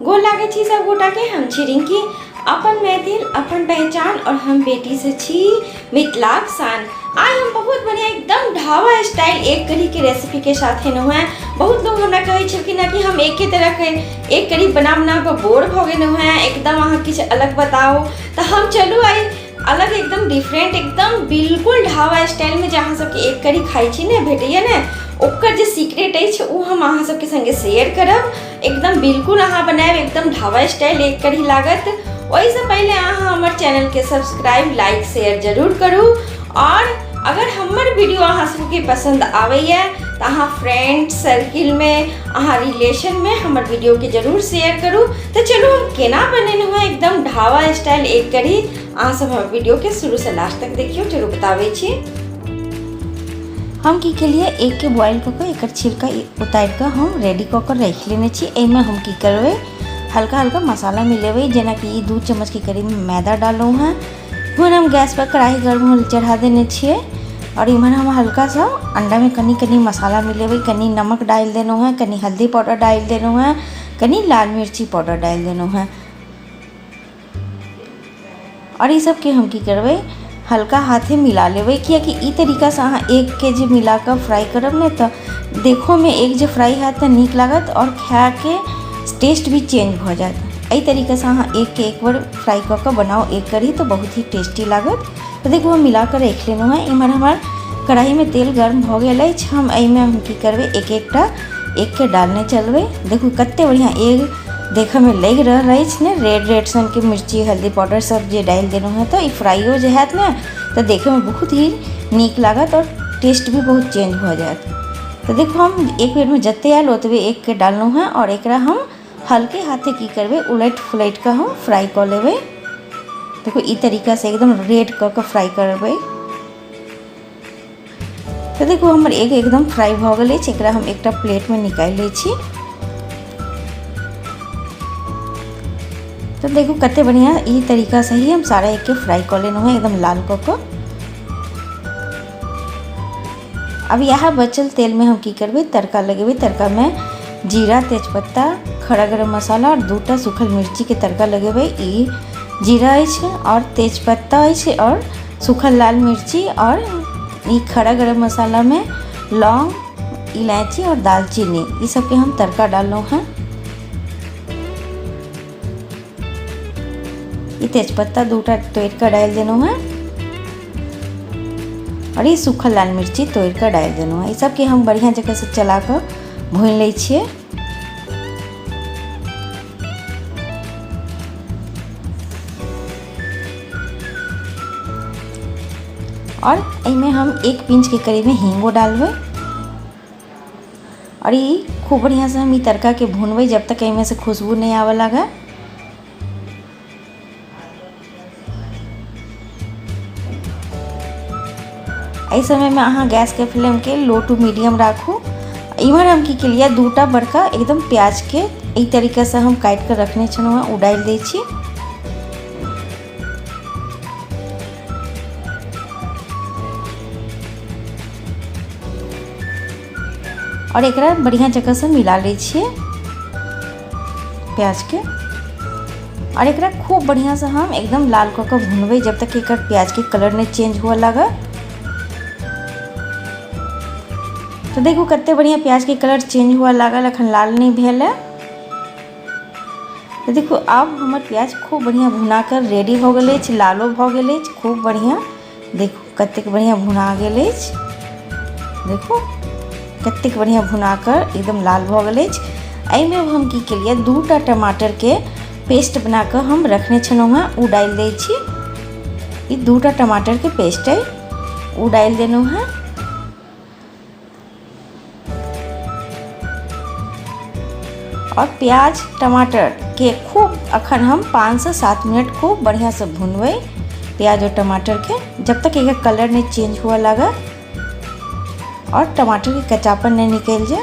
गोर लागै छी सब गोटाके। हम छी रिंकी, अपन मैथिल अपन पहचान, और हम बेटी से छी मिथिलाक शान। आइ हम बहुत बढ़िया एकदम ढाबा स्टाइल एक कढ़ी के रेसिपी के साथ एलहुँ हेँ। बहुत लोग हमरा कहै छलखिन हेँ कि हम एके तरहके एक कढ़ी बना बना कऽ बोर भऽ गेलहुँ हेँ, एकदम अहाँ किछु अलग बताउ। तऽ हम चलू आइ अलग एकदम डिफरेंट एकदम बिल्कुल ढाबा स्टाइलमे जे अहाँ सबके एक कढ़ी खाइ छी ने, भेटैए ने, ओकर जे सीक्रेट अछि ओ हम अहाँ सबके सङ्गे शेयर करब। एकदम बिल्कुल अहाँ बनायब एकदम ढाबा स्टाइल एक कढ़ी लागत। ओहिसँ पहिले अहाँ हमर चैनलके सब्सक्राइब लाइक शेयर जरूर करू, और अगर हमर वीडियो अहाँ सबके पसन्द आबैए तऽ अहाँ फ्रेंड सर्किलमे अहाँ रिलेशनमे हमर वीडियोके जरूर शेयर करू। तऽ चलू हम केना बनेलहुँ हेँ एकदम ढाबा स्टाइल एक कढ़ी, अहाँ सब हमर वीडियोके शुरूसँ लास्ट तक देखियौ। चलू बताबै छी हम की केलियै। एगके बॉयल कऽ कऽ एकर छिलका उतारि कऽ हम रेडी कऽ कऽ राखि लेने छी। एहिमे हम की करबै, हल्का हल्का मसाला मिलेबै, जेनाकि ई 2 चम्मचके करीब मैदा डाललहुँ हेँ। इम्हर हम गैस पर कढ़ाई गर्म होल चढ़ा देने छियै, और इम्हर हम हल्का सा अंडामे कनि कनि मसाला मिलेबै। कनि नमक डालि देलहुँ हेँ, कनि हल्दी पाउडर डालि देलहुँ हेँ, कनि लाल मिर्ची पाउडर डालि देलहुँ हेँ, आओर ई सबके हम की करबै, हल्का हाथे मिला लेबै, कियाकि ई तरीकासँ अहाँ एगके जे मिला कऽ फ्राइ करब ने तऽ देखोमे एग जे फ्राइ हैत तऽ नीक लागत आओर खायके टेस्ट भी चेंज भऽ जायत। एहि तरीकासँ अहाँ एगके एक बेर फ्राइ कऽ कऽ बनाउ एग कढ़ी तऽ बहुत ही टेस्टी लागत। तऽ देखू हम मिला कऽ राखि लेलहुँ हेँ। इम्हर हमर कढ़ाइमे तेल गर्म भऽ गेल अछि। हम एहिमे हम की करबै, एक एकटा एगके डालने चलबै। देखू कतेक बढ़िआँ एग देखऽमे लागि रहल अछि ने, रेड रेड सनके मिर्ची हल्दी पाउडर सब जे डालि देलहुँ हेँ तऽ ई फ्राइयो जे हैत ने तऽ देखैमे बहुत ही नीक लागत आओर टेस्ट भी बहुत चेंज भऽ जायत। तऽ देखू हम एक बेरमे जतेक आयल ओतबे एगके डाललहुँ हेँ, आओर एकरा हम हल्के हाथे की करबै, उलटि फुलटि कऽ हम फ्राइ कऽ लेबै। देखू ई तरीकासँ एकदम रेड कऽ कऽ फ्राइ करबै। तऽ देखू हमर एग एकदम फ्राइ भऽ गेल अछि। एकरा हम एकटा प्लेटमे निकालि लै छी। तऽ देखू कते बढ़िआँ ई तरीकासँ ही हम सारा एगके फ्राइ कऽ लेलहुँ हेँ एकदम लाल कऽ कऽ। अब इएह बचल तेलमे हम की करबै, तड़का लगेबै। तड़कामे जीरा, तेजपत्ता, खड़ा गरम मसाला आओर 2टा सूखल मिर्चीके तड़का लगेबै। ई जीरा अछि आओर तेजपत्ता अछि आओर सूखल लाल मिर्ची, आओर ई खड़ा गरम मसालामे लौंग, इलायची आओर दालचीनी, ई सबके हम तड़का डाललहुँ हेँ। ई तेजपत्ता 2टा तोड़ि कऽ डालि देलहुँ हेँ आओर ई सूखल लाल मिर्ची तोड़ि कऽ डालि देलहुँ हेँ। ई सबके हम बढ़िआँ जकाँसँ चला कऽ भूनि लै छियै। आओर एहिमे हम 1 पिंचके करीबमे हींगो डालबै, आओर ई खूब बढ़िआँसँ हम ई तड़काके भुनबै जब तक एहिमे से खुशबू नहि आबऽ लागै। एहि समयमे अहाँ गैसके फ्लेमके लो टू मीडियम राखू। इम्हर हम की केलियै, 2टा बड़का एकदम प्याजके एहि तरीकासँ हम काटि कऽ रखने छलहुँ हेँ, ओ डालि दै छी। आओर एकरा बढ़िआँ जकाँसँ मिला लै छियै प्याजके, आओर एकरा खूब बढ़िआँसँ हम एकदम लाल कऽ कऽ भुनबै जब तक एकर प्याजके कलर नहि चेंज हुअ लागत। तऽ देखू कते बढ़िआँ प्याजके कलर चेंज हुअ लागल, एखन लाल नहि भेल है। तऽ देखू आब हमर प्याज खूब बढ़िआँ भुना कऽ रेडी भऽ गेल अछि, लालो भऽ गेल अछि खूब बढ़िआँ। देखू कतेक बढ़िआँ भुना गेल अछि, देखू कतेक बढ़िआँ भुना कऽ एकदम लाल भऽ गेल अछि। एहिमे हम की केलियै, 2टा टमाटरके पेस्ट बना कऽ हम रखने छलहुँ हेँ, ओ डालि दै छी। ई 2टा टमाटरके पेस्ट अइ, ओ डालि देलहुँ हेँ। आओर प्याज टमाटरके खूब अखन हम 5 से 7 मिनट खूब बढ़िआँसँ भुनबै प्याज आओर टमाटरके, जब तक एकर कलर नहि चेंज हुअ लागत आओर टमाटरके कच्चापन नहि निकलि जाय।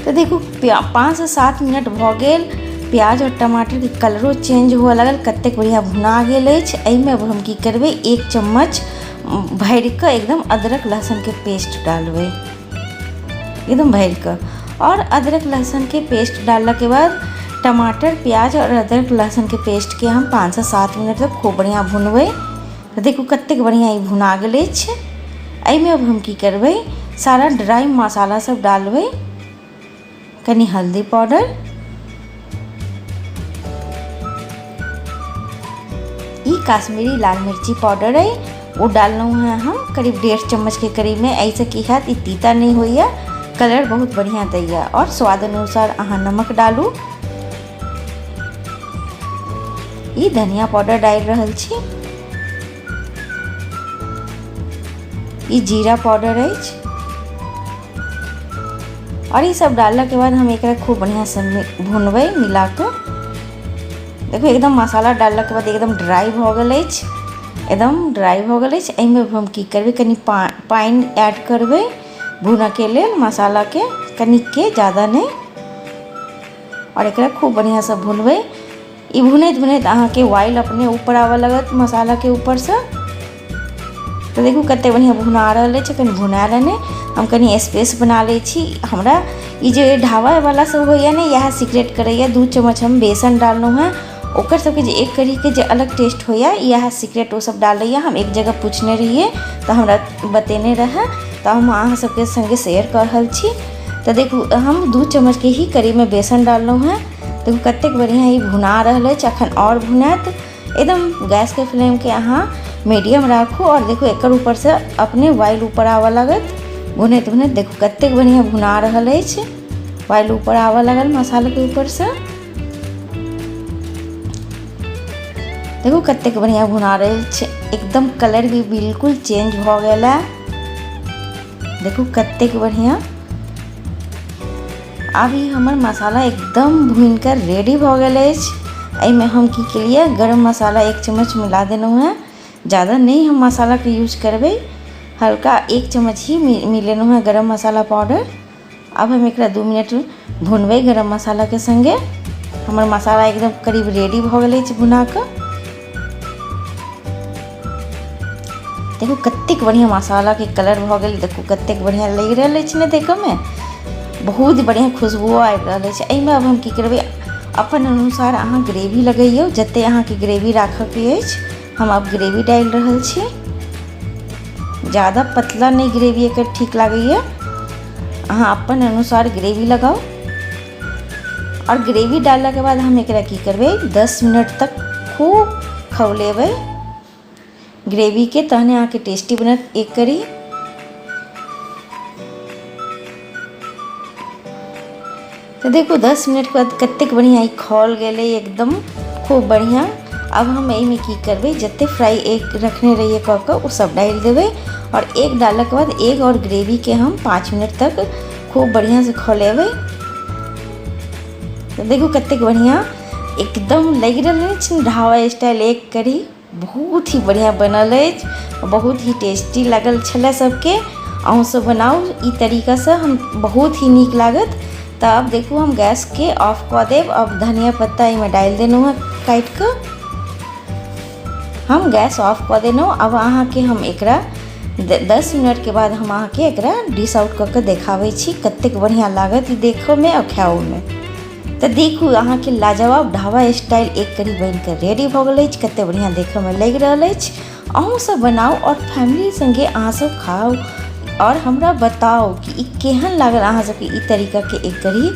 तऽ देखू 5 से 7 मिनट भऽ गेल, प्याज आओर टमाटरके कलरो चेंज हुअ लागल, कतेक बढ़िआँ भुना गेल अछि। एहिमे अब हम की करबै, 1 चम्मच भरिकऽ एकदम अदरक लहसुनके पेस्ट डालबै। एकदम भरिकऽ। आओर अदरक लहसुनके पेस्ट डाललाके बाद टमाटर, प्याज आओर अदरक लहसुनके पेस्टके हम 5 सँ 7 मिनट तक खूब बढ़िआँ भुनबै। तऽ देखू कतेक बढ़िआँ ई भुना गेल अछि। एहिमे अब हम की करबै, सारा ड्राइ मसाला सब डालबै। कनि हल्दी पाउडर, ई काश्मीरी लाल मिर्ची पाउडर अइ, ओ डाललहुँ हेँ हम करीब 1.5 चम्मचके करीबमे। एहिसँ की हैत, ई तीता नहि होइए, कलर बहुत बढ़िआँ दैए। आओर स्वाद अनुसार अहाँ नमक डालू। ई धनिया पाउडर डालि रहल छी। ई जीरा पाउडर अछि। आओर ई सब डाललाके बाद हम एकरा खूब बढ़िआँसँ भुनबै मिलाकऽ। देखू, एकदम मसाला डाललाके बाद एकदम ड्राइ भऽ गेल अछि, एकदम ड्राइ भऽ गेल अछि। एहिमे हम की करबै, कनि पानि ऐड करबै भुनऽके लेल मसालाके, कनिके, ज्यादा नहि। आओर एकरा खूब बढ़िआँसँ भुनबै। ई भुनैत भुनैत अहाँके ऑयल अपने ऊपर आबऽ लगत मसालाके ऊपरसँ। तऽ देखू कतेक बढ़िआँ भुना रहल अछि। कनि भुना लेने हम कनि स्पेस बना लै छी। हमरा ई जे ढाबावला सब होइए ने, इएह सीक्रेट करैए। 2 चम्मच हम बेसन डाललहुँ हेँ। ओकर सबके जे एक कढ़ीके जे अलग टेस्ट होइए, इएह सीक्रेट ओ सब डालैए। हम एक जगह पूछने रहियै तऽ हमरा बतेने रहए, तऽ हम अहाँ सबके सङ्गे शेयर कऽ रहल छी। तऽ देखू, हम 2 चम्मचके ही करीबमे बेसन डाललहुँ हेँ। देखू कतेक बढ़िआँ ई भुना रहल अछि। अखन आओर भुनायत। एकदम गैसके फ्लेमके अहाँ मीडियम राखू। आओर देखू, एकर ऊपरसँ अपने ऑयल ऊपर आबऽ लागत भुनैत भुनैत। देखू कतेक बढ़िआँ भुना रहल अछि, ऑयल ऊपर आबऽ लागल मसालाके ऊपरसँ। देखू कतेक बढ़िआँ भुना रहल छै, एकदम कलर भी बिल्कुल चेंज भऽ गेल है। देखू कतेक बढ़िआँ। आब ई हमर मसाला एकदम भुनिकऽ रेडी भऽ गेल अछि। एहिमे हम की केलियै, गरम मसाला 1 चम्मच मिला देलहुँ हेँ। ज्यादा नहि हम मसालाके यूज करबै, हल्का 1 चम्मच ही मिलेलहुँ हेँ गरम मसाला पाउडर। आब हम एकरा 2 मिनट भुनबै गरम मसालाके सङ्गे। हमर मसाला एकदम करीब रेडी भऽ गेल अछि भुनाकऽ। देखू कतेक बढ़िआँ मसालाके कलर भऽ गेल। देखू कतेक बढ़िआँ लागि रहल अछि ने देखऽमे, बहुत बढ़िआँ खुशबुओ आबि रहल अछि एहिमे। आब हम की करबै, अपन अनुसार अहाँ ग्रेवी लगैयौ, जतेक अहाँके ग्रेवी राखऽके अछि। हम आब ग्रेवी डालि रहल छी। ज्यादा पतला नहि ग्रेवी एकर ठीक लागैए, अहाँ अपन अनुसार ग्रेवी लगाउ। आओर ग्रेवी डाललाके बाद हम एकरा की करबै, 10 मिनट तक खूब खौलेबै ग्रेवीके, तहने अहाँके टेस्टी बनत एक कढ़ी। तऽ देखू 10 मिनटके बाद कतेक बढ़िआँ ई खौल गेलै, एकदम खूब बढ़िआँ। आब हम एहिमे की करबै, जतेक फ्राइ एग रखने रहियै कऽ कऽ, ओ सब डालि देबै। आओर एग डाललाके बाद एग आओर ग्रेवीके हम 5 मिनट तक खूब बढ़िआँसँ खौलेबै। तऽ देखू कतेक बढ़िआँ एकदम लागि रहल अछि, ढाबा स्टाइल एग कढ़ी बहुत ही बढ़िआँ बनल अछि। बहुत ही टेस्टी लागल छलै सबके। अहूँसब बनाउ ई तरीकासँ, हम बहुत ही नीक लागत। तऽ आब देखू, हम गैसके ऑफ कऽ देब। अब धनिया पत्ता एहिमे डालि देलहुँ हँ काटिकऽ। हम गैस ऑफ कऽ देलहुँ। आब अहाँके हम एकरा 10 मिनटके बाद हम अहाँके एकरा डिश आउट कऽ कऽ देखाबै छी, कतेक बढ़िआँ लागत ई देखोमे आओर खाओमे। तऽ देखू, अहाँके लाजवाब ढाबा स्टाइल एक कढ़ी बनिकऽ रेडी भऽ गेल अछि। कतेक बढ़िआँ देखऽमे लागि रहल अछि। अहूँसब बनाउ आओर फैमिली सङ्गे अहाँसब खाउ आओर हमरा बताउ कि ई केहन लागल अहाँ सबके ई तरीकाके एक कढ़ी।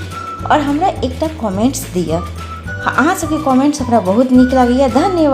आओर हमरा एकटा कमेन्ट्स दिअ। अहाँ सबके कमेन्ट्स हमरा बहुत नीक लागैए। धन्यवाद।